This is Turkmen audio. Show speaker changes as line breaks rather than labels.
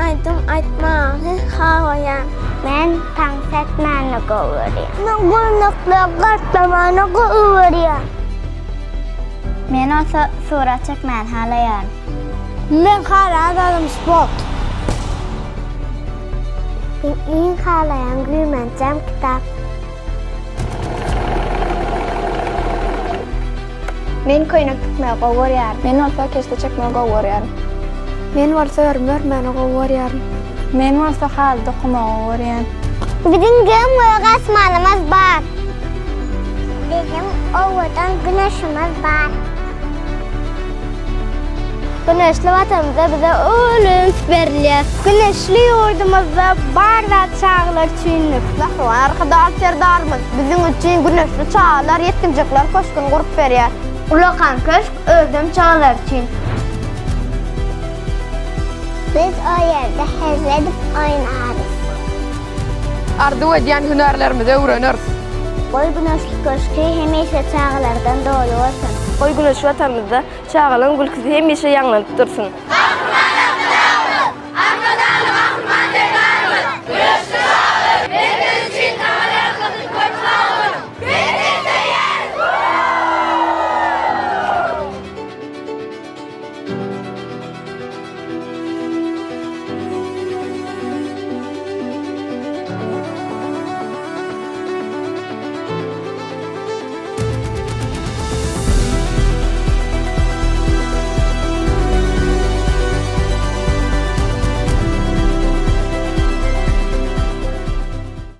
aýdym aýtmagy halaýan. Men tans etmäni gowy görýän. Men gurnaklar gatlamany gowy görýän. Men bolsa surat çekmäni halaýaryn. Men halaýan zadym sport. Men iň halaýan güýmenjem kitap.
Men köýnek tikmegi gowy görýärin.
Men bolsa keşde çekmegi gowy görýärin.
Men bolsa örme örmäni gowy görýärin.
Men bolsa haly dokamagy gowy görýän.
Biziň göm-gök asmanymyz bar. Biziň owadan güneşimiz bar.
Güneşli Watanymyzda bize uly üns berilýär.
Güneşli ýurdumyzda bar zat çagalar üçindir.
Mähriban Arkadag Serdarymyz biziň üçin güneşli çagalar, ýetginjekler köşgüni gurup berýär.
Ulakan köşk özem çagalar üçin. Biz o ýerde hezil edip oýnarys.
Arzuw edýän hünärlerimizi öwreneris.
Goý güneşli köşgi hemişe çagalardan doly bolsun.
Goý güneşli Watanymyzda çagalaryň gülküsi hemişe ýaňlanyp dursun.